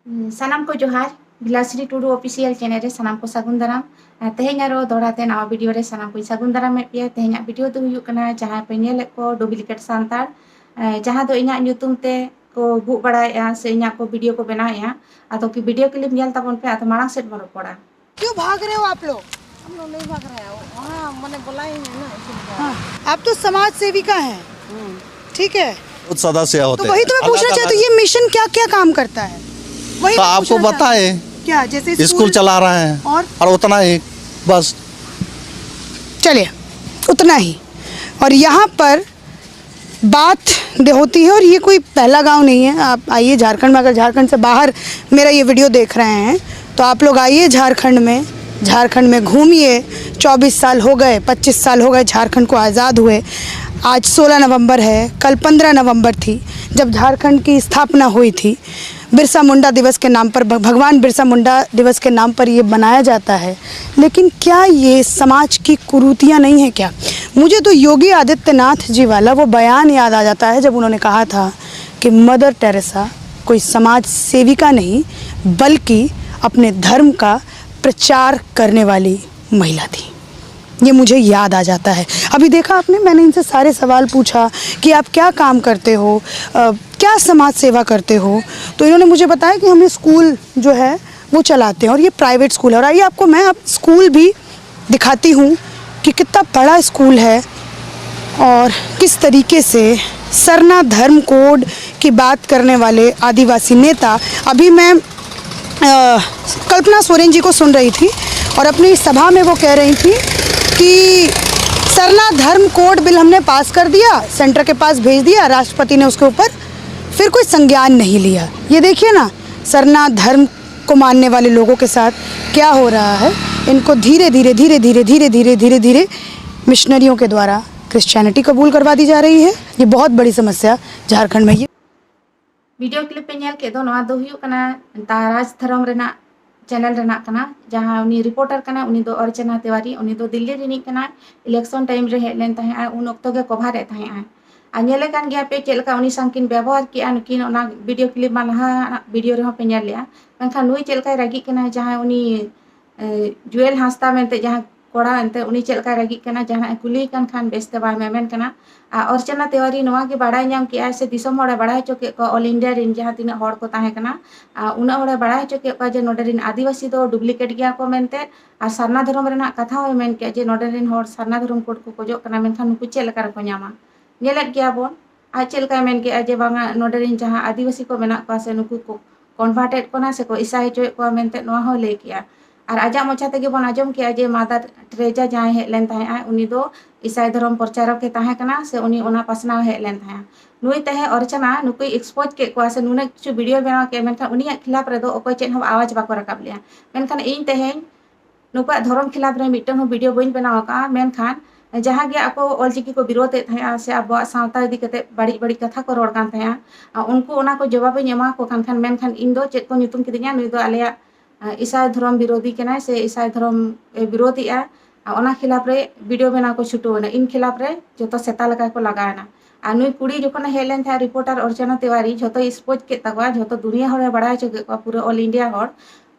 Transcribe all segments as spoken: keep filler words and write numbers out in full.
ᱥᱟᱱᱟᱢ ᱠᱚ ᱡᱚᱦᱟᱨ᱾ ᱵᱤᱞᱟᱥᱨᱤ ᱴᱩᱰᱩ ᱚᱯᱷᱤᱥᱤᱭᱟᱞ ᱪᱮᱱᱮᱞ ᱨᱮ ᱥᱟᱱᱟᱢ ᱠᱚ ᱥᱟᱹᱜᱩᱱ ᱫᱟᱨᱟᱢ᱾ ᱟᱨ ᱛᱮᱦᱮᱧ ᱟᱨᱚ ᱫᱚᱦᱲᱟ ᱛᱮ ᱱᱟᱣᱟ ᱵᱷᱤᱰᱤᱭᱳ ᱨᱮ ᱥᱟᱱᱟᱢ ᱠᱚᱧ ᱥᱟᱹᱜᱩᱱ ᱫᱟᱨᱟᱢᱮᱫ ᱯᱮᱭᱟ᱾ ᱛᱮᱦᱮᱧᱟᱜ ᱵᱷᱤᱰᱤᱭᱳ ᱫᱚ ᱦᱩᱭᱩᱜ ᱠᱟᱱᱟ, ᱡᱟᱦᱟᱸᱭ ᱯᱮ ᱧᱮᱞᱮᱫ ᱠᱚ ᱰᱩᱵᱞᱤᱠᱮᱴ ᱥᱟᱱᱛᱟᱲ, ᱮ, ᱡᱟᱦᱟᱸ ᱫᱚ ᱤᱧᱟᱹᱜ ᱧᱩᱛᱩᱢ ᱛᱮ ᱠᱚ ᱵᱷᱩᱜ ᱵᱟᱲᱟᱭᱮᱫᱼᱟ ᱥᱮ ᱤᱧᱟᱹᱜ ᱠᱚ ᱵᱷᱤᱰᱤᱭᱳ ᱠᱚ ᱵᱮᱱᱟᱣᱮᱫᱼᱟ᱾ ᱟᱫᱚ ᱠᱤ ᱵᱷᱤᱰᱤᱭᱳ ᱠᱞᱤᱯ ᱧᱮᱞ ᱛᱟᱵᱚᱱ ᱯᱮ, ᱟᱫᱚ ᱢᱟᱲᱟᱝ ᱥᱮᱫ ᱵᱚᱱ ᱨᱚᱯᱚᱲᱟ᱾ क्यों भाग रहे हो आप लोग? हम लोग नहीं भाग रहे हैं, वहाँ मैंने बोला ही है ना, इसीलिए। हाँ, आप तो समाज सेविका हैं, ठीक है? बहुत सदस्य तो होते वही तो मैं पूछना चाहती हूँ, ये मिशन क्या क्या काम करता है? वही तो मैं आपको पूछना पता चाहती है, हूँ। क्या, जैसे स्कूल चला रहा है। और? और उतना ही, बस। चलिए, उतना ही। और यहाँ पर बात दे होती है, और ये कोई पहला गांव नहीं है। आप आइए झारखंड में, अगर झारखंड से बाहर मेरा ये वीडियो देख रहे हैं तो आप लोग आइए झारखंड में, झारखंड में घूमिए। चौबीस साल हो गए, पच्चीस साल हो गए झारखंड को आज़ाद हुए। आज सोलह नवंबर है, कल पन्द्रह नवंबर थी जब झारखंड की स्थापना हुई थी। बिरसा मुंडा दिवस के नाम पर, भ-, भगवान बिरसा मुंडा दिवस के नाम पर ये मनाया जाता है, लेकिन क्या ये समाज की कुरीतियाँ नहीं है क्या? मुझे तो योगी आदित्यनाथ जी वाला वो बयान याद आ जाता है जब उन्होंने कहा था कि मदर टेरेसा कोई समाज सेविका नहीं, बल्कि अपने धर्म का प्रचार करने वाली महिला थी। ये मुझे याद आ जाता है। अभी देखा आपने, मैंने इनसे सारे सवाल पूछा कि आप क्या काम करते हो, अ, क्या समाज सेवा करते हो, तो इन्होंने मुझे बताया कि हम ये स्कूल जो है वो चलाते हैं, और ये प्राइवेट स्कूल है। और आइए, आपको मैं अब स्कूल भी दिखाती हूँ कि कितना बड़ा स्कूल है और किस तरीके से सरना धर्म कोड की बात करने वाले आदिवासी नेता, अभी मैं अ, कल्पना सोरेन जी को सुन रही थी और अपनी सभा में वो कह रही थी कि सरना धर्म कोड बिल हमने पास कर दिया, सेंटर के पास भेज दिया राष्ट्रपति ने उसके ऊपर, फिर कोई संज्ञान नहीं लिया। ये देखिए ना, सरना धर्म को मानने वाले लोगों के साथ क्या हो रहा है। इनको धीरे धीरे धीरे धीरे धीरे धीरे धीरे धीरे मिशनरियों के द्वारा क्रिश्चियनिटी कबूल करवा दी जा रही है। ये बहुत बड़ी समस्या झारखंड में। ये ᱵᱷᱤᱰᱤᱭᱳ ᱠᱞᱤᱯ ᱯᱮ ᱧᱮᱞ ᱠᱮᱫ ᱫᱚ, ᱱᱚᱣᱟ ᱫᱚ ᱦᱩᱭᱩᱜ ᱠᱟᱱᱟ ᱛᱟ ᱨᱟᱡᱽ ᱫᱷᱚᱨᱚᱢ ᱨᱮᱱᱟᱜ ᱪᱮᱱᱮᱞ ᱨᱮᱱᱟᱜ ᱠᱟᱱᱟ᱾ ᱡᱟᱦᱟᱸ ᱩᱱᱤ ᱨᱤᱯᱳᱨᱴᱟᱨ ᱠᱟᱱᱟᱭ, ᱩᱱᱤ ᱫᱚ ᱚᱨᱪᱚᱱᱟ ᱛᱤᱣᱟᱨᱤ, ᱩᱱᱤ ᱫᱚ ᱫᱤᱞᱞᱤ ᱨᱤᱱᱤᱡ ᱠᱟᱱᱟᱭ᱾ ᱤᱞᱮᱠᱥᱚᱱ ᱴᱟᱭᱤᱢ ᱨᱮ ᱦᱮᱡ ᱞᱮᱱ ᱛᱟᱦᱮᱸᱜᱼᱟᱭ, ᱩᱱ ᱚᱠᱛᱚ ᱜᱮ ᱠᱚᱵᱷᱟᱨ ᱮᱫ ᱛᱟᱦᱮᱸᱜᱼᱟᱭ᱾ ᱟᱨ ᱧᱮᱞᱮ ᱠᱟᱱ ᱜᱮᱭᱟ ᱯᱮ ᱪᱮᱫ ᱞᱮᱠᱟ ᱩᱱᱤ ᱥᱟᱝ ᱠᱤᱱ ᱵᱮᱵᱚᱦᱟᱨ ᱠᱮᱜᱼᱟ ᱱᱩᱠᱤᱱ, ᱚᱱᱟ ᱵᱷᱤᱰᱤᱭᱳ ᱠᱞᱤᱯ ᱢᱟ ᱞᱟᱦᱟ ᱵᱷᱤᱰᱤᱭᱳ ᱨᱮᱦᱚᱸ ᱯᱮ ᱧᱮᱞ ᱞᱮᱜᱼᱟ᱾ ᱢᱮᱱᱠᱷᱟᱱ ᱱᱩᱭ ᱪᱮᱫ ᱞᱮᱠᱟᱭ ᱨᱟᱹᱜᱤᱜ ᱠᱟᱱᱟ, ᱡᱟᱦᱟᱸᱭ ᱩᱱᱤ ᱮ, ᱡᱩᱭᱮᱞ ᱦᱟᱸᱥᱫᱟ ᱢᱮᱱᱛᱮ ᱡᱟᱦᱟᱸ ᱠᱚᱲᱟ ᱮᱱᱛᱮ, ᱩᱱᱤ ᱪᱮᱫ ᱞᱮᱠᱟᱭ ᱨᱟᱹᱜᱤᱜ ᱠᱟᱱᱟ, ᱡᱟᱦᱟᱱᱟᱜ ᱮ ᱠᱩᱞᱤᱭᱮ ᱠᱟᱱ ᱠᱷᱟᱱ ᱵᱮᱥᱛᱮ ᱵᱟᱭ ᱢᱮᱢᱮᱱ ᱠᱟᱱᱟ᱾ ᱟᱨ ᱚᱨᱪᱚᱱᱟ ᱛᱤᱣᱟᱨᱤ ᱱᱚᱣᱟ ᱜᱮ ᱵᱟᱲᱟᱭ ᱧᱟᱢ ᱠᱮᱜᱼᱟᱭ ᱥᱮ ᱫᱤᱥᱚᱢ ᱦᱚᱲᱮ ᱵᱟᱲᱟᱭ ᱦᱚᱪᱚ ᱠᱮᱫ ᱠᱚᱣᱟ, ᱚᱞ ᱤᱱᱰᱤᱭᱟ ᱨᱮᱱ ᱡᱟᱦᱟᱸ ᱛᱤᱱᱟᱹᱜ ᱦᱚᱲ ᱠᱚ ᱛᱟᱦᱮᱸ ᱠᱟᱱᱟ, ᱟᱨ ᱩᱱᱟᱹᱜ ᱦᱚᱲᱮ ᱵᱟᱲᱟᱭ ᱦᱚᱪᱚ ᱠᱮᱫ ᱠᱚᱣᱟ ᱡᱮ ᱱᱚᱰᱮ ᱨᱮᱱ ᱟᱹᱫᱤᱵᱟᱹᱥᱤ ᱫᱚ ᱰᱩᱯᱞᱤᱠᱮᱴ ᱜᱮᱭᱟ ᱠᱚ ᱢᱮᱱᱛᱮ᱾ ᱟᱨ ᱥᱟᱨᱱᱟ ᱫᱷᱚᱨᱚᱢ ᱨᱮᱱᱟᱜ ᱠᱟᱛᱷᱟ ᱦᱚᱸᱭ ᱢᱮᱱ ᱠᱮᱜᱼᱟ ᱡᱮ ᱱᱚᱰᱮ ᱨᱮᱱ ᱦᱚᱲ ᱥᱟᱨᱱᱟ ᱫᱷᱚᱨᱚᱢ ᱠᱳᱰ ᱠᱚ ᱠᱷᱚᱡᱚᱜ ᱠᱟᱱᱟ, ᱢᱮᱱᱠᱷᱟᱱ ᱱᱩᱠᱩ ᱪᱮᱫ ᱞᱮᱠᱟ ᱨᱮᱠᱚ ᱧᱟᱢᱟ? ᱧᱮᱞᱮᱫ ᱜᱮᱭᱟ ᱵᱚᱱ᱾ ᱟᱡ ᱪᱮᱫ ᱞᱮᱠᱟᱭ ᱢᱮᱱ ᱠᱮᱜᱼᱟ ᱡᱮ ᱵᱟᱝᱟ, ᱱᱚᱰᱮ ᱨᱮᱱ ᱡᱟᱦᱟᱸ ᱟᱹᱫᱤᱵᱟᱹᱥᱤ ᱠᱚ ᱢᱮᱱᱟᱜ ᱠᱚᱣᱟ ᱥᱮ ᱱᱩᱠᱩ ᱠᱚ ᱠᱚᱱᱵᱷᱟᱨᱴᱮᱰ ᱠᱟᱱᱟ ᱥᱮᱠᱚ ᱤᱥᱟᱭ ᱦᱚᱪᱚᱭᱮᱫ ᱠᱚᱣᱟ ᱢᱮᱱᱛᱮ, ᱱᱚᱣᱟ ᱦᱚᱸᱭ ᱞᱟᱹᱭ ᱠᱮᱜᱼᱟ᱾ ᱟᱨ ᱟᱡᱟᱜ ᱢᱚᱪᱟ ᱛᱮᱜᱮ ᱵᱚᱱ ᱟᱸᱡᱚᱢ ᱠᱮᱜᱼᱟ ᱡᱮ ᱢᱟᱫᱟᱨ ᱴᱮᱨᱮᱡᱟ ᱡᱟᱦᱟᱸᱭ ᱦᱮᱡ ᱞᱮᱱ ᱛᱟᱦᱮᱸᱜᱼᱟ, ᱩᱱᱤ ᱫᱚ ᱤᱥᱟᱭ ᱫᱷᱚᱨᱚᱢ ᱯᱨᱚᱪᱟᱨᱚᱠ ᱮ ᱛᱟᱦᱮᱸ ᱠᱟᱱᱟ ᱥᱮ ᱩᱱᱤ ᱚᱱᱟ ᱯᱟᱥᱱᱟᱣ ᱦᱮᱡ ᱞᱮᱱ ᱛᱟᱦᱮᱸᱜᱼᱟ᱾ ᱱᱩᱭ ᱛᱟᱦᱮᱸ ᱚᱨᱪᱚᱱᱟ ᱱᱩᱠᱩᱭ ᱮᱠᱥᱯᱳᱡᱽ ᱠᱮᱫ ᱠᱚᱣᱟ ᱥᱮ ᱱᱩᱱᱟᱹᱜ ᱠᱤᱪᱷᱩ ᱵᱷᱤᱰᱤᱭᱳ ᱵᱮᱱᱟᱣ ᱠᱮᱜᱼᱟ, ᱢᱮᱱᱠᱷᱟᱱ ᱩᱱᱤᱭᱟᱜ ᱠᱷᱤᱞᱟᱯ ᱨᱮᱫᱚ ᱚᱠᱚᱭ ᱪᱮᱫ ᱦᱚᱸ ᱟᱣᱟᱡᱽ ᱵᱟᱠᱚ ᱨᱟᱠᱟᱵ ᱞᱮᱜᱼᱟ᱾ ᱢᱮᱱᱠᱷᱟᱱ ᱤᱧ ᱛᱮᱦᱮᱧ ᱱᱩᱠᱩᱣᱟᱜ ᱫᱷᱚᱨᱚᱢ ᱠᱷᱤᱞᱟᱯ ᱨᱮ ᱢᱤᱫᱴᱟᱝ ᱦᱚᱸ ᱵᱷᱤᱰᱤᱭᱳ ᱵᱟᱹᱧ ᱵᱮᱱᱟᱣ ᱟᱠᱟᱫᱼᱟ, ᱢᱮᱱᱠᱷᱟᱱ ᱡᱟᱦᱟᱸ ᱜᱮ ᱟᱠᱚ ᱚᱞᱪᱤᱠᱤ ᱠᱚ ᱵᱤᱨᱳᱫ ᱮᱫ ᱛᱟᱦᱮᱸᱜᱼᱟ ᱥᱮ ᱟᱵᱚᱣᱟᱜ ᱥᱟᱶᱛᱟ ᱤᱫᱤ ᱠᱟᱛᱮ ᱵᱟᱹᱲᱤᱡ ᱵᱟᱹᱲᱤᱡ ᱠᱟᱛᱷᱟ ᱠᱚ ᱨᱚᱲ ᱠᱟᱱ ᱛᱟᱦᱮᱸᱜᱼᱟ, ᱟᱨ ᱩᱱᱠᱩ ᱚᱱᱟ ᱠᱚ ᱡᱚᱵᱟᱵ ᱤᱧ ᱮᱢᱟ ᱠᱚ ᱠᱟᱱ ᱠᱷᱟᱱ, ᱢᱮᱱᱠᱷᱟᱱ ᱤᱧ ᱫᱚ ᱪᱮᱫ ᱠᱚ ᱧᱩᱛᱩᱢ ᱠᱤᱫᱤᱧᱟ, ᱱᱩᱭ ᱫᱚ ᱟᱞᱮᱭᱟᱜ, ᱟᱸ, ᱤᱥᱟᱭ ᱫᱷᱚᱨᱚᱢ ᱵᱤᱨᱳᱫᱷᱤ ᱠᱟᱱᱟᱭ ᱥᱮ ᱤᱥᱟᱭ ᱫᱷᱚᱨᱚᱢ ᱮ ᱵᱤᱨᱳᱫᱷᱤᱜᱼᱟ, ᱟᱨ ᱚᱱᱟ ᱠᱷᱤᱞᱟᱯ ᱨᱮ ᱵᱷᱤᱰᱤᱭᱳ ᱵᱮᱱᱟᱣ ᱠᱚ ᱪᱷᱩᱴᱟᱹᱣ ᱮᱱᱟ᱾ ᱤᱧ ᱠᱷᱤᱞᱟᱯ ᱨᱮ ᱡᱚᱛᱚ ᱥᱮᱛᱟ ᱞᱮᱠᱟ ᱠᱚ ᱞᱟᱜᱟᱣ ᱮᱱᱟ᱾ ᱟᱨ ᱱᱩᱭ ᱠᱩᱲᱤ ᱡᱚᱠᱷᱚᱱᱮ ᱦᱮᱡ ᱞᱮᱱ ᱛᱟᱦᱮᱸᱫ, ᱨᱤᱯᱳᱨᱴᱟᱨ ᱚᱨᱪᱚᱱᱟ ᱛᱤᱣᱟᱨᱤ ᱡᱷᱚᱛᱚᱭ ᱮᱠᱥᱯᱳᱡᱽ ᱠᱮᱫ ᱛᱟᱠᱚᱣᱟ, ᱡᱷᱚᱛᱚ ᱫᱩᱱᱤᱭᱟᱹ ᱦᱚᱲᱮ ᱵᱟᱲᱟᱭ ᱦᱚᱪᱚ ᱠᱮᱫ ᱠᱚᱣᱟ, ᱯᱩᱨᱟᱹ ᱚᱞ ᱤᱱᱰᱤᱭᱟ ᱦᱚᱲ᱾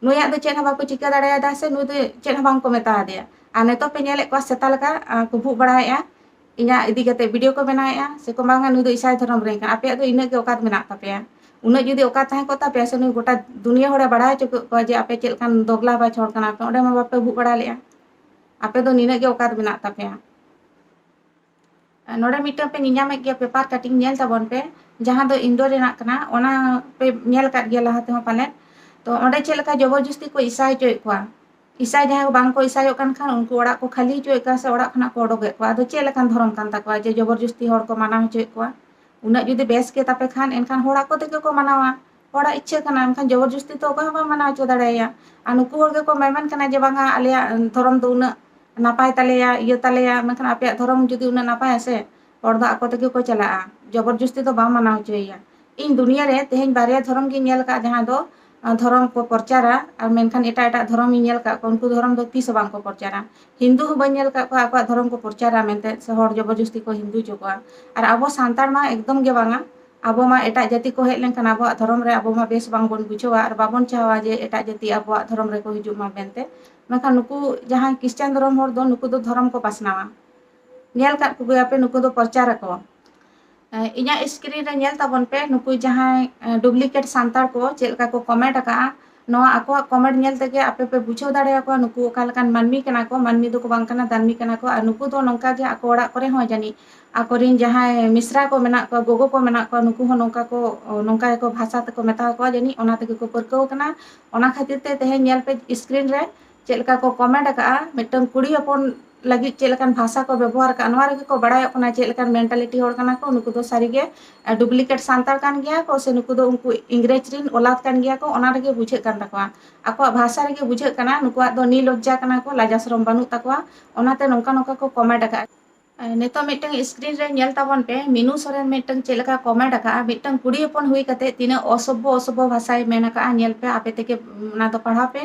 ᱱᱩᱭᱟᱜ ᱫᱚ ᱪᱮᱫ ᱦᱚᱸ ᱵᱟᱠᱚ ᱪᱤᱠᱟᱹ ᱫᱟᱲᱮᱭᱟᱫᱟ ᱥᱮ ᱱᱩᱭ ᱫᱚ ᱪᱮᱫ ᱦᱚᱸ ᱵᱟᱝ ᱠᱚ ᱢᱮᱛᱟ ᱫᱮᱭᱟ᱾ ᱟᱨ ᱱᱤᱛᱚᱜ ᱯᱮ ᱧᱮᱞᱮᱫ ᱠᱚᱣᱟ ᱥᱮᱛᱟ ᱞᱮᱠᱟ, ᱟᱸ, ᱠᱚ ᱵᱷᱩᱜ ᱵᱟᱲᱟᱭᱮᱫᱼᱟ, ᱤᱧᱟᱹᱜ ᱤᱫᱤ ᱠᱟᱛᱮ ᱵᱷᱤᱰᱤᱭᱳ ᱠᱚ ᱵᱮᱱᱟᱣᱮᱫᱼᱟ ᱥᱮ ᱠᱚ, "ᱵᱟᱝᱟ, ᱱᱩᱭ ᱫᱚ ᱤᱥᱟᱭ ᱫᱷᱚᱨᱚᱢ ᱨᱮᱱ ᱠᱟᱱᱟ᱾" ᱟᱯᱮᱭᱟᱜ ᱫᱚ ᱤᱱᱟᱹᱜ ᱜᱮ ᱚᱠᱟᱛ ᱢᱮᱱᱟᱜ ᱛᱟᱯᱮᱭᱟ᱾ ᱩᱱᱟᱹᱜ ᱡᱩᱫᱤ ᱚᱠᱟᱛ ᱛᱟᱦᱮᱸ ᱠᱚᱜ ᱛᱟᱯᱮᱭᱟ ᱥᱮ ᱱᱩᱭ ᱜᱚᱴᱟ ᱫᱩᱱᱤᱭᱟᱹ ᱦᱚᱲᱮ ᱵᱟᱲᱟᱭ ᱦᱚᱪᱚ ᱠᱮᱫ ᱠᱚᱣᱟ ᱡᱮ ᱟᱯᱮ ᱪᱮᱫ ᱞᱮᱠᱟᱱ ᱫᱚᱜᱽᱞᱟ ᱵᱟᱪᱷᱚᱲ ᱠᱟᱱᱟ ᱯᱮ, ᱚᱸᱰᱮ ᱢᱟ ᱵᱟᱯᱮ ᱵᱷᱩᱜ ᱵᱟᱲᱟ ᱞᱮᱫᱼᱟ᱾ ᱟᱯᱮ ᱫᱚ ᱱᱤᱱᱟᱹᱜ ᱜᱮ ᱚᱠᱟᱛ ᱢᱮᱱᱟᱜ ᱛᱟᱯᱮᱭᱟ᱾ ᱱᱚᱰᱮ ᱢᱤᱫᱴᱟᱝ ᱯᱮ ᱧᱮᱧᱟᱢᱮᱫ ᱜᱮᱭᱟ, ᱯᱮᱯᱟᱨ ᱠᱟᱴᱤᱝ ᱧᱮᱞ ᱛᱟᱵᱚᱱ ᱯᱮ, ᱡᱟᱦᱟᱸ ᱫᱚ ᱤᱱᱫᱳᱨ ᱨᱮᱱᱟᱜ ᱠᱟᱱᱟ, ᱚᱱᱟ ᱯᱮ ᱧᱮᱞ ᱟᱠᱟᱫ ᱜᱮᱭᱟ ᱞᱟᱦᱟ ᱛᱮᱦᱚᱸ ᱯᱟᱞᱮᱱ᱾ ᱛᱚ ᱚᱸᱰᱮ ᱪᱮᱫ ᱞᱮᱠᱟ ᱡᱚᱵᱚᱨ ᱡᱚᱥᱛᱤ ᱠᱚ ᱤᱥᱟᱭ ᱦᱚᱪᱚᱭᱮᱫ ᱠᱚᱣᱟ, ᱤᱥᱟᱭ ᱡᱟᱦᱟᱸᱭ ᱠᱚ ᱵᱟᱝ ᱠᱚ ᱤᱥᱟᱭᱚᱜ ᱠᱟᱱ ᱠᱷᱟᱱ ᱩᱱᱠᱩ ᱚᱲᱟᱜ ᱠᱚ ᱠᱷᱟᱹᱞᱤ ᱦᱚᱪᱚᱭᱮᱫ ᱠᱚᱣᱟ ᱥᱮ ᱚᱲᱟᱜ ᱠᱷᱚᱱᱟᱜ ᱠᱚ ᱚᱰᱚᱠᱮᱫ ᱠᱚᱣᱟ᱾ ᱟᱫᱚ ᱪᱮᱫ ᱞᱮᱠᱟᱱ ᱫᱷᱚᱨᱚᱢ ᱠᱟᱱ ᱛᱟᱠᱚᱣᱟ ᱡᱮ ᱡᱚᱵᱚᱨ ᱡᱚᱥᱛᱤ ᱦᱚᱲ ᱠᱚ ᱢᱟᱱᱟᱣ ᱦᱚᱪᱚᱭᱮᱫ ᱠᱚᱣᱟ? ᱩᱱᱟᱹᱜ ᱡᱩᱫᱤ ᱵᱮᱥ ᱜᱮ ᱛᱟᱯᱮ ᱠᱷᱟᱱ ᱮᱱᱠᱷᱟᱱ ᱦᱚᱲ ᱟᱠᱚ ᱛᱮᱜᱮ ᱠᱚ ᱢᱟᱱᱟᱣᱟ, ᱦᱚᱲᱟᱜ ᱤᱪᱪᱷᱟᱹ ᱠᱟᱱᱟ, ᱮᱱᱠᱷᱟᱱ ᱡᱚᱵᱚᱨ ᱡᱚᱥᱛᱤ ᱛᱚ ᱚᱠᱚᱭ ᱦᱚᱸ ᱵᱟᱢ ᱢᱟᱱᱟᱣ ᱦᱚᱪᱚ ᱫᱟᱲᱮᱭᱟᱭᱟ᱾ ᱟᱨ ᱱᱩᱠᱩ ᱦᱚᱲ ᱜᱮᱠᱚ ᱢᱮᱢᱮᱱ ᱠᱟᱱᱟ ᱡᱮ ᱵᱟᱝᱟ ᱟᱞᱮᱭᱟᱜ ᱫᱷᱚᱨᱚᱢ ᱫᱚ ᱩᱱᱟᱹᱜ ᱱᱟᱯᱟᱭ ᱛᱟᱞᱮᱭᱟ, ᱤᱭᱟᱹ ᱛᱟᱞᱮᱭᱟ, ᱢᱮᱱᱠᱷᱟᱱ ᱟᱯᱮᱭᱟᱜ ᱫᱷᱚᱨᱚᱢ ᱡᱩᱫᱤ ᱩᱱᱟᱹᱜ ᱱᱟᱯᱟᱭᱟ ᱥᱮ, ᱦᱚᱲ ᱫᱚ ᱟᱠᱚ ᱛᱮᱜᱮ ᱠᱚ ᱪᱟᱞᱟᱜᱼᱟ, ᱡᱚᱵᱚᱨ ᱡᱚᱥᱛᱤ ᱫᱚ ᱵᱟᱢ ᱢᱟᱱᱟᱣ ᱦᱚᱪᱚᱭᱮᱭᱟ᱾ ᱤᱧ ᱫᱩᱱᱤᱭᱟᱹ ᱨᱮ ᱛᱮᱦᱮᱧ ᱵᱟᱨᱭᱟ ᱫᱷᱚᱨᱚᱢ ᱜᱤᱧ ᱧᱮᱞ ᱟᱠᱟᱫ, ᱡᱟᱦᱟᱸ ᱫᱚ ᱫᱷᱚᱨᱚᱢ ᱠᱚ ᱯᱨᱚᱪᱟᱨᱟ, ᱟᱨ ᱢᱮᱱᱠᱷᱟᱱ ᱮᱴᱟᱜ ᱮᱴᱟᱜ ᱫᱷᱚᱨᱚᱢᱤᱧ ᱧᱮᱞ ᱟᱠᱟᱫ ᱠᱚᱣᱟ, ᱩᱱᱠᱩ ᱫᱷᱚᱨᱚᱢ ᱫᱚ ᱛᱤᱥ ᱦᱚᱸ ᱵᱟᱝ ᱠᱚ ᱯᱨᱚᱪᱟᱨᱟ᱾ ᱦᱤᱱᱫᱩ ᱦᱚᱸ ᱵᱟᱹᱧ ᱧᱮᱞ ᱟᱠᱟᱫ ᱠᱚᱣᱟ ᱟᱠᱚᱣᱟᱜ ᱫᱷᱚᱨᱚᱢ ᱠᱚ ᱯᱨᱚᱪᱟᱨᱟ ᱢᱮᱱᱛᱮ ᱥᱮ ᱦᱚᱲ ᱡᱚᱵᱚᱨᱡᱚᱥᱛᱤ ᱠᱚ ᱦᱤᱱᱫᱩ ᱦᱚᱪᱚ ᱠᱚᱣᱟ᱾ ᱟᱨ ᱟᱵᱚ ᱥᱟᱱᱛᱟᱲ ᱢᱟ ᱮᱠᱫᱚᱢ ᱜᱮ ᱵᱟᱝᱟ, ᱟᱵᱚ ᱢᱟ ᱮᱴᱟᱜ ᱡᱟᱹᱛᱤ ᱠᱚ ᱦᱮᱡ ᱞᱮᱱᱠᱷᱟᱱ ᱟᱵᱚᱣᱟᱜ ᱫᱷᱚᱨᱚᱢ ᱨᱮ ᱟᱵᱚ ᱢᱟ ᱵᱮᱥ ᱵᱟᱝ ᱵᱚᱱ ᱵᱩᱡᱷᱟᱹᱣᱟ ᱟᱨ ᱵᱟᱵᱚᱱ ᱪᱟᱦᱟᱣᱟ ᱡᱮ ᱮᱴᱟᱜ ᱡᱟᱹᱛᱤ ᱟᱵᱚᱣᱟᱜ ᱫᱷᱚᱨᱚᱢ ᱨᱮᱠᱚ ᱦᱤᱡᱩᱜ ᱢᱟ ᱢᱮᱱᱛᱮ᱾ ᱢᱮᱱᱠᱷᱟᱱ ᱱᱩᱠᱩ ᱡᱟᱦᱟᱸᱭ ᱠᱷᱨᱤᱥᱴᱟᱱ ᱫᱷᱚᱨᱚᱢ ᱦᱚᱲ ᱫᱚ ᱱᱩᱠᱩ ᱫᱚ ᱫᱷᱚᱨᱚᱢ ᱠᱚ ᱯᱟᱥᱱᱟᱣᱟ, ᱧᱮᱞ ᱟᱠᱟᱫ ᱠᱚᱜᱮᱭᱟᱯᱮ ᱱᱩᱠᱩ ᱫᱚ ᱯᱨᱚᱪᱟᱨ ᱟᱠᱚ᱾ ᱮ, ᱤᱧᱟᱹᱜ screen ᱨᱮ ᱧᱮᱞ ᱛᱟᱵᱚᱱ ᱯᱮ, ᱱᱩᱠᱩ ᱡᱟᱦᱟᱸᱭ, ᱮ, duplicate ᱥᱟᱱᱛᱟᱲ ᱠᱚ ᱪᱮᱫ ᱞᱮᱠᱟ ᱠᱚ comment ᱟᱠᱟᱜᱼᱟ᱾ ᱱᱚᱣᱟ ᱟᱠᱚᱣᱟᱜ comment ᱧᱮᱞ ᱛᱮᱜᱮ ᱟᱯᱮ ᱯᱮ ᱵᱩᱡᱷᱟᱹᱣ ᱫᱟᱲᱮᱭᱟᱠᱚᱣᱟ ᱱᱩᱠᱩ ᱚᱠᱟ ᱞᱮᱠᱟᱱ ᱢᱟᱹᱱᱢᱤ ᱠᱟᱱᱟ ᱠᱚ, ᱢᱟᱹᱱᱢᱤ ᱫᱚᱠᱚ ᱵᱟᱝ ᱠᱟᱱᱟ, ᱫᱟᱹᱱᱢᱤ ᱠᱟᱱᱟ ᱠᱚ᱾ ᱟᱨ ᱱᱩᱠᱩ ᱫᱚ ᱱᱚᱝᱠᱟ ᱜᱮ ᱟᱠᱚ ᱚᱲᱟᱜ ᱠᱚᱨᱮ ᱦᱚᱸ ᱡᱟᱹᱱᱤᱡ ᱟᱠᱚᱨᱮᱱ ᱡᱟᱦᱟᱸᱭ ᱢᱤᱥᱨᱟ ᱠᱚ ᱢᱮᱱᱟᱜ ᱠᱚᱣᱟ, ᱜᱚᱜᱚ ᱠᱚ ᱢᱮᱱᱟᱜ ᱠᱚᱣᱟ, ᱱᱩᱠᱩ ᱦᱚᱸ ᱱᱚᱝᱠᱟ ᱠᱚ, ᱱᱚᱝᱠᱟ ᱜᱮᱠᱚ ᱵᱷᱟᱥᱟ ᱛᱮᱠᱚ ᱢᱮᱛᱟ ᱠᱚᱣᱟ ᱡᱟᱹᱱᱤᱡ, ᱚᱱᱟ ᱛᱮᱜᱮ ᱠᱚ ᱯᱟᱹᱨᱠᱟᱹᱣ ᱠᱟᱱᱟ᱾ ᱚᱱᱟ ᱠᱷᱟᱹᱛᱤᱨ ᱛᱮ ᱛᱮᱦᱮᱧ ᱧᱮᱞ ᱯᱮ screen ᱨᱮ ᱪᱮᱫ ᱞᱮᱠᱟ ᱠᱚ comment ᱟᱠᱟᱜᱼᱟ, ᱢᱤᱫᱴᱟᱝ ᱠᱩᱲᱤ ᱦᱚᱯᱚᱱ ᱞᱟᱹᱜᱤᱫ ᱪᱮᱫ ᱞᱮᱠᱟᱱ ᱵᱷᱟᱥᱟ ᱠᱚ ᱵᱮᱵᱚᱦᱟᱨ ᱟᱠᱟᱜᱼᱟ, ᱱᱚᱣᱟ ᱨᱮᱜᱮ ᱠᱚ ᱵᱟᱲᱟᱭᱚᱜ ᱠᱟᱱᱟ ᱪᱮᱫ ᱞᱮᱠᱟᱱ mentality ᱦᱚᱲ ᱠᱟᱱᱟ ᱠᱚ᱾ ᱱᱩᱠᱩ ᱫᱚ ᱥᱟᱹᱨᱤᱜᱮ, ᱮ, duplicate ᱥᱟᱱᱛᱟᱲ ᱠᱟᱱ ᱜᱮᱭᱟ ᱠᱚ ᱥᱮ ᱱᱩᱠᱩ ᱫᱚ ᱩᱱᱠᱩ ᱤᱝᱨᱮᱡᱽ ᱨᱤᱱ ᱚᱞᱟᱫ ᱠᱟᱱ ᱜᱮᱭᱟ ᱠᱚ, ᱚᱱᱟ ᱨᱮᱜᱮ ᱵᱩᱡᱷᱟᱹᱜ ᱠᱟᱱ ᱛᱟᱠᱚᱣᱟ᱾ ᱟᱠᱚᱣᱟᱜ ᱵᱷᱟᱥᱟ ᱨᱮᱜᱮ ᱵᱩᱡᱷᱟᱹᱜ ᱠᱟᱱᱟ, ᱱᱩᱠᱩᱣᱟᱜ ᱫᱚ ᱱᱤᱞᱚᱡᱽᱡᱟ ᱠᱟᱱᱟ ᱠᱚ, ᱞᱟᱡᱟ ᱥᱚᱨᱚᱢ ᱵᱟᱹᱱᱩᱜ ᱛᱟᱠᱚᱣᱟ, ᱚᱱᱟᱛᱮ ᱱᱚᱝᱠᱟ ᱱᱚᱝᱠᱟ ᱠᱚ comment ᱟᱠᱟᱜᱼᱟ᱾ ᱮ, ᱱᱤᱛᱚᱜ ᱢᱤᱫᱴᱟᱝ screen ᱨᱮ ᱧᱮᱞ ᱛᱟᱵᱚᱱ ᱯᱮ, ᱢᱤᱱᱩ ᱥᱚᱨᱮᱱ ᱢᱤᱫᱴᱟᱝ ᱪᱮᱫ ᱞᱮᱠᱟ comment ᱟᱠᱟᱜᱼᱟ, ᱢᱤᱫᱴᱟᱝ ᱠᱩᱲᱤ ᱦᱚᱯᱚᱱ ᱦᱩᱭ ᱠᱟᱛᱮ ᱛᱤᱱᱟᱹᱜ ᱚᱥᱚᱵᱷᱭᱚ ᱚᱥᱚᱵᱷᱭᱚ ᱵᱷᱟᱥᱟᱭ ᱢᱮᱱ ᱟᱠᱟᱜᱼᱟ᱾ ᱧᱮᱞ ᱯᱮ, ᱟᱯᱮ ᱛᱮᱜᱮ, ᱩᱢ, ᱚᱱᱟ ᱫᱚ ᱯᱟᱲᱦᱟᱣ ᱯᱮ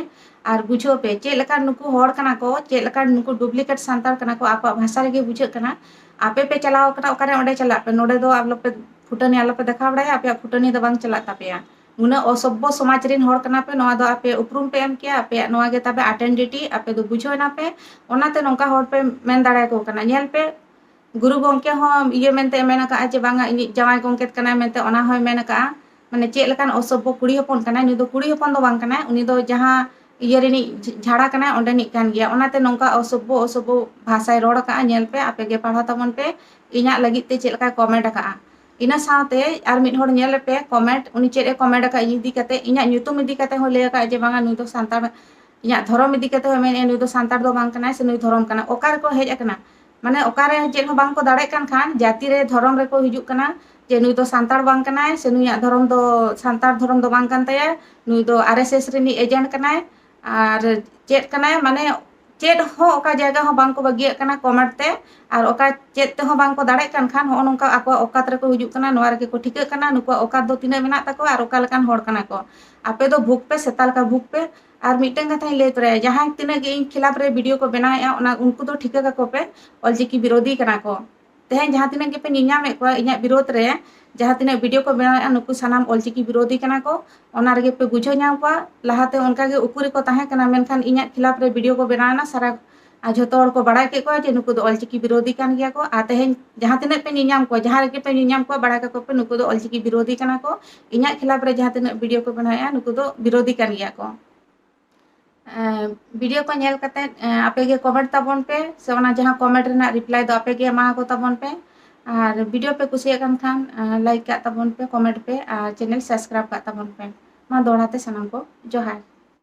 ᱟᱨ ᱵᱩᱡᱷᱟᱹᱣ ᱯᱮ ᱪᱮᱫ ᱞᱮᱠᱟᱱ ᱱᱩᱠᱩ ᱦᱚᱲ ᱠᱟᱱᱟ ᱠᱚ, ᱪᱮᱫ ᱞᱮᱠᱟᱱ ᱱᱩᱠᱩ duplicate ᱥᱟᱱᱛᱟᱲ ᱠᱟᱱᱟ ᱠᱚ, ᱟᱠᱚᱣᱟᱜ ᱵᱷᱟᱥᱟ ᱨᱮᱜᱮ ᱵᱩᱡᱷᱟᱹᱜ ᱠᱟᱱᱟ᱾ ᱟᱯᱮ ᱯᱮ ᱪᱟᱞᱟᱣ ᱠᱟᱱᱟ ᱚᱠᱟᱨᱮ, ᱚᱸᱰᱮ ᱪᱟᱞᱟᱜ ᱯᱮ, ᱱᱚᱰᱮ ᱫᱚ ᱟᱞᱚᱯᱮ ᱯᱷᱩᱴᱟᱹᱱᱤ ᱟᱞᱚᱯᱮ ᱫᱮᱠᱷᱟᱣ ᱵᱟᱲᱟᱭᱟ, ᱟᱯᱮᱭᱟᱜ ᱯᱷᱩᱴᱟᱹᱱᱤ ᱫᱚ ᱵᱟᱝ ᱪᱟᱞᱟᱜ ᱛᱟᱯᱮᱭᱟ᱾ ᱩᱱᱟᱹᱜ ᱚᱥᱚᱵᱷᱭᱚ ᱥᱚᱢᱟᱡᱽ ᱨᱤᱱ ᱦᱚᱲ ᱠᱟᱱᱟ ᱯᱮ, ᱱᱚᱣᱟ ᱫᱚ ᱟᱯᱮ ᱩᱯᱨᱩᱢ ᱯᱮ ᱮᱢ ᱠᱮᱭᱟ, ᱟᱯᱮᱭᱟᱜ ᱱᱚᱣᱟ ᱜᱮ ᱛᱟᱯᱮ identity, ᱟᱯᱮ ᱫᱚ ᱵᱩᱡᱷᱟᱹᱣ ᱮᱱᱟ ᱯᱮ, ᱚᱱᱟᱛᱮ ᱱᱚᱝᱠᱟ ᱦᱚᱲ ᱯᱮ ᱢᱮᱱ ᱫᱟᱲᱮᱭᱟᱠᱚ ᱠᱟᱱᱟ᱾ ᱧᱮᱞ ᱯᱮ, ᱜᱩᱨᱩ ᱜᱚᱢᱠᱮ ᱦᱚᱸ ᱤᱭᱟᱹ ᱢᱮᱱᱛᱮ ᱢᱮᱱ ᱟᱠᱟᱫᱼᱟ ᱡᱮ ᱵᱟᱝᱟ ᱤᱧᱤᱡ ᱡᱟᱶᱟᱭ ᱜᱚᱢᱠᱮ ᱠᱟᱱᱟᱭ ᱢᱮᱱᱛᱮ, ᱚᱱᱟ ᱦᱚᱸᱭ ᱢᱮᱱ ᱟᱠᱟᱫᱼᱟ᱾ ᱢᱟᱱᱮ ᱪᱮᱫ ᱞᱮᱠᱟᱱ ᱚᱥᱚᱵᱷᱭᱚ ᱠᱩᱲᱤ ᱦᱚᱯᱚᱱ ᱠᱟᱱᱟᱭ, ᱱᱩᱭ ᱫᱚ ᱠᱩᱲᱤ ᱦᱚᱯᱚᱱ ᱫᱚ ᱵᱟᱝ ᱠᱟᱱᱟᱭ, ᱩᱱᱤ ᱫᱚ ᱡᱟᱦᱟᱸ ᱤᱭᱟᱹ ᱨᱤᱱᱤᱡ ᱡᱷ-, ᱡᱷᱟᱲᱟ ᱠᱟᱱᱟᱭ, ᱚᱸᱰᱮᱱᱤᱡ ᱠᱟᱱ ᱜᱮᱭᱟ᱾ ᱚᱱᱟᱛᱮ ᱱᱚᱝᱠᱟ ᱚᱥᱚᱵᱷᱭᱚ ᱚᱥᱚᱵᱷᱭᱚ ᱵᱷᱟᱥᱟᱭ ᱨᱚᱲ ᱟᱠᱟᱫᱼᱟ᱾ ᱧᱮᱞ ᱯᱮ, ᱟᱯᱮ ᱜᱮ ᱯᱟᱲᱦᱟᱣ ᱛᱟᱵᱚᱱ ᱯᱮ, ᱤᱧᱟᱹᱜ ᱞᱟᱹᱜᱤᱫ ᱛᱮ ᱪᱮᱫ ᱞᱮᱠᱟᱭ comment ᱟᱠᱟᱫᱼᱟ᱾ ᱤᱱᱟᱹ ᱥᱟᱶᱛᱮ ᱟᱨ ᱢᱤᱫ ᱦᱚᱲ ᱧᱮᱞ ᱯᱮ comment, ᱩᱱᱤ ᱪᱮᱫ ᱮ comment ᱟᱠᱟᱫ ᱤᱧ ᱤᱫᱤ ᱠᱟᱛᱮ, ᱤᱧᱟᱹᱜ ᱧᱩᱛᱩᱢ ᱤᱫᱤ ᱠᱟᱛᱮ ᱦᱚᱸ ᱞᱟᱹᱭ ᱟᱠᱟᱫ ᱡᱮ ᱵᱟᱝᱟ ᱱᱩᱭ ᱫᱚ ᱥᱟᱱᱛᱟᱲ, ᱤᱧᱟᱹᱜ ᱫᱷᱚᱨᱚᱢ ᱤᱫᱤ ᱠᱟᱛᱮ ᱦᱚᱸ ᱢᱮᱱᱮᱫᱼᱟ ᱱᱩᱭ ᱫᱚ ᱥᱟᱱᱛᱟᱲ ᱫᱚ ᱵᱟᱝ ᱠᱟᱱᱟᱭ ᱥᱮ ᱱᱩᱭ ᱫᱷᱚᱨᱚᱢ ᱠᱟᱱᱟ᱾ ᱚᱠᱟ ᱨᱮᱠᱚ ᱦᱮᱡ ᱟᱠᱟᱱᱟ? ᱢᱟᱱᱮ ᱚᱠᱟᱨᱮ ᱪᱮᱫ ᱦᱚᱸ ᱵᱟᱝ ᱠᱚ ᱫᱟᱲᱮᱭᱟᱜ ᱠᱟᱱ ᱠᱷᱟᱱ ᱡᱟᱹᱛᱤ ᱨᱮ ᱫᱷᱚᱨᱚᱢ ᱨᱮᱠᱚ ᱦᱤᱡᱩᱜ ᱠᱟᱱᱟ ᱡᱮ ᱱᱩᱭ ᱫᱚ ᱥᱟᱱᱛᱟᱲ ᱵᱟᱝ ᱠᱟᱱᱟᱭ ᱥᱮ ᱱᱩᱭᱟᱜ ᱫᱷᱚᱨᱚᱢ ᱫᱚ ᱥᱟᱱᱛᱟᱲ ᱫᱷᱚᱨᱚᱢ ᱫᱚ ᱵᱟᱝ ᱠᱟᱱ ᱛᱟᱭᱟ, ᱱᱩᱭ ᱫᱚ R S S ᱨᱤᱱᱤᱡ agent ᱠᱟᱱᱟᱭ ᱟᱨ ᱪᱮᱫ ᱠᱟᱱᱟᱭ, ᱢᱟᱱᱮ ᱪᱮᱫ ᱦᱚᱸ ᱚᱠᱟ ᱡᱟᱭᱜᱟ ᱦᱚᱸ ᱵᱟᱝ ᱠᱚ ᱵᱟᱹᱜᱤᱭᱟᱜ ᱠᱟᱱᱟ ᱠᱚᱢᱮᱱᱴ ᱛᱮ᱾ ᱟᱨ ᱚᱠᱟ ᱪᱮᱫ ᱛᱮᱦᱚᱸ ᱵᱟᱝ ᱠᱚ ᱫᱟᱲᱮᱭᱟᱜ ᱠᱟᱱ ᱠᱷᱟᱱ, ᱦᱚᱸᱜᱼᱚ ᱱᱚᱝᱠᱟ ᱟᱠᱚᱣᱟᱜ ᱚᱠᱟᱛ ᱨᱮᱠᱚ ᱦᱤᱡᱩᱜ ᱠᱟᱱᱟ, ᱱᱚᱣᱟ ᱨᱮᱜᱮ ᱠᱚ ᱴᱷᱤᱠᱟᱹᱜ ᱠᱟᱱᱟ ᱱᱩᱠᱩᱣᱟᱜ ᱚᱠᱟᱛ ᱫᱚ ᱛᱤᱱᱟᱹᱜ ᱢᱮᱱᱟᱜ ᱛᱟᱠᱚᱣᱟ ᱟᱨ ᱚᱠᱟ ᱞᱮᱠᱟᱱ ᱦᱚᱲ ᱠᱟᱱᱟ ᱠᱚ᱾ ᱟᱯᱮ ᱫᱚ ᱵᱷᱩᱜᱽ ᱯᱮ, ᱥᱮᱛᱟ ᱞᱮᱠᱟ ᱵᱷᱩᱜᱽ ᱯᱮ᱾ ᱟᱨ ᱢᱤᱫᱴᱟᱝ ᱠᱟᱛᱷᱟᱧ ᱞᱟᱹᱭ ᱛᱚᱨᱟᱭᱟ, ᱡᱟᱦᱟᱸᱭ ᱛᱤᱱᱟᱹᱜ ᱜᱮ ᱤᱧ ᱠᱷᱤᱞᱟᱯ ᱨᱮ ᱵᱷᱤᱰᱤᱭᱳ ᱠᱚ ᱵᱮᱱᱟᱣᱮᱫᱼᱟ, ᱚᱱᱟ, ᱩᱱᱠᱩ ᱫᱚ ᱴᱷᱤᱠᱟᱹ ᱠᱟᱠᱚ ᱯᱮ, ᱚᱞᱪᱤᱠᱤ ᱵᱤᱨᱳᱫᱷᱤ ᱠᱟᱱᱟ ᱠᱚ᱾ ᱛᱮᱦᱮᱧ ᱡᱟᱦᱟᱸ ᱛᱤᱱᱟᱹᱜ ᱜᱮᱯᱮ ᱧᱮᱧᱟᱢᱮᱫ ᱠᱚᱣᱟ ᱤᱧᱟᱹᱜ ᱵᱤᱨᱳᱫᱷ ᱨᱮ, ᱡᱟᱦᱟᱸ ᱛᱤᱱᱟᱹᱜ ᱵᱷᱤᱰᱤᱭᱳ ᱠᱚ ᱵᱮᱱᱟᱣᱮᱫᱼᱟ, ᱱᱩᱠᱩ ᱥᱟᱱᱟᱢ ᱚᱞᱪᱤᱠᱤ ᱵᱤᱨᱳᱫᱷᱤ ᱠᱟᱱᱟ ᱠᱚ᱾ ᱚᱱᱟ ᱨᱮᱜᱮ ᱯᱮ ᱵᱩᱡᱷᱟᱹᱣ ᱧᱟᱢ ᱠᱚᱣᱟ᱾ ᱞᱟᱦᱟᱛᱮ ᱚᱱᱠᱟ ᱜᱮ ᱩᱠᱩ ᱨᱮᱠᱚ ᱛᱟᱦᱮᱸ ᱠᱟᱱᱟ, ᱢᱮᱱᱠᱷᱟᱱ ᱤᱧᱟᱹᱜ ᱠᱷᱤᱞᱟᱯ ᱨᱮ ᱵᱷᱤᱰᱤᱭᱳ ᱠᱚ ᱵᱮᱱᱟᱣᱮᱱᱟ, ᱥᱟᱨᱟ, ᱟᱨ ᱡᱷᱚᱛᱚ ᱦᱚᱲ ᱠᱚ ᱵᱟᱲᱟᱭ ᱠᱮᱫ ᱠᱚᱣᱟ ᱡᱮ ᱱᱩᱠᱩ ᱫᱚ ᱚᱞᱪᱤᱠᱤ ᱵᱤᱨᱳᱫᱷᱤ ᱠᱟᱱ ᱜᱮᱭᱟ ᱠᱚ᱾ ᱟᱨ ᱛᱮᱦᱮᱧ ᱡᱟᱦᱟᱸ ᱛᱤᱱᱟᱹᱜ ᱯᱮ ᱧᱮᱧᱟᱢ ᱠᱚᱣᱟ, ᱡᱟᱦᱟᱸ ᱨᱮᱜᱮ ᱯᱮ ᱧᱮᱧᱟᱢ ᱠᱚᱣᱟ, ᱵᱟᱲᱟᱭ ᱠᱟᱠᱚ ᱯᱮ ᱱᱩᱠᱩ ᱫᱚ ᱚᱞᱪᱤᱠᱤ ᱵᱤᱨᱳᱫᱷᱤ ᱠᱟᱱᱟ ᱠᱚ᱾ ᱤᱧᱟᱹᱜ ᱠᱷᱤᱞᱟᱯ ᱨᱮ ᱡᱟᱦᱟᱸ ᱛᱤᱱᱟᱹᱜ ᱵᱷᱤᱰᱤᱭᱳ ᱠᱚ ᱵᱮᱱᱟᱣᱮᱫᱼᱟ, ᱱᱩᱠᱩ ᱫᱚ ᱵᱤᱨᱳᱫᱷᱤ ᱠᱟᱱ ᱜᱮᱭᱟ ᱠᱚ᱾ ᱮᱸ, ᱵᱷᱤᱰᱤᱭᱳ ᱠᱚ ᱧᱮᱞ ᱠᱟᱛᱮ, ᱮᱸ, ᱟᱯᱮ ᱜᱮ ᱠᱚᱢᱮᱱᱴ ᱛᱟᱵᱚᱱ ᱯᱮ, ᱥᱮ ᱚᱱᱟ ᱡᱟᱦᱟᱸ ᱠᱚᱢᱮᱱᱴ ᱨᱮᱱᱟᱜ ᱨᱤᱯᱞᱟᱭ ᱫᱚ ᱟᱯᱮ ᱜᱮ ᱮᱢᱟ ᱠᱚ ᱛᱟᱵᱚᱱ ᱯᱮ᱾ ᱟᱨ ᱵᱷᱤᱰᱤᱭᱳ ᱯᱮ ᱠᱩᱥᱤᱭᱟᱜ ᱠᱟᱱ ᱠᱷᱟᱱ, ᱮᱸ, ᱞᱟᱭᱤᱠ ᱠᱟᱜ ᱛᱟᱵᱚᱱ ᱯᱮ, ᱠᱚᱢᱮᱱᱴ ᱯᱮ ᱟᱨ ᱪᱮᱱᱮᱞ ᱥᱟᱵᱥᱠᱨᱟᱭᱤᱵ ᱠᱟᱜ ᱛᱟᱵᱚᱱ ᱯᱮ᱾ ᱢᱟ ᱫᱚᱦᱲᱟ ᱛᱮ ᱥᱟᱱᱟᱢ ᱠᱚ ᱡᱚᱦᱟᱨ᱾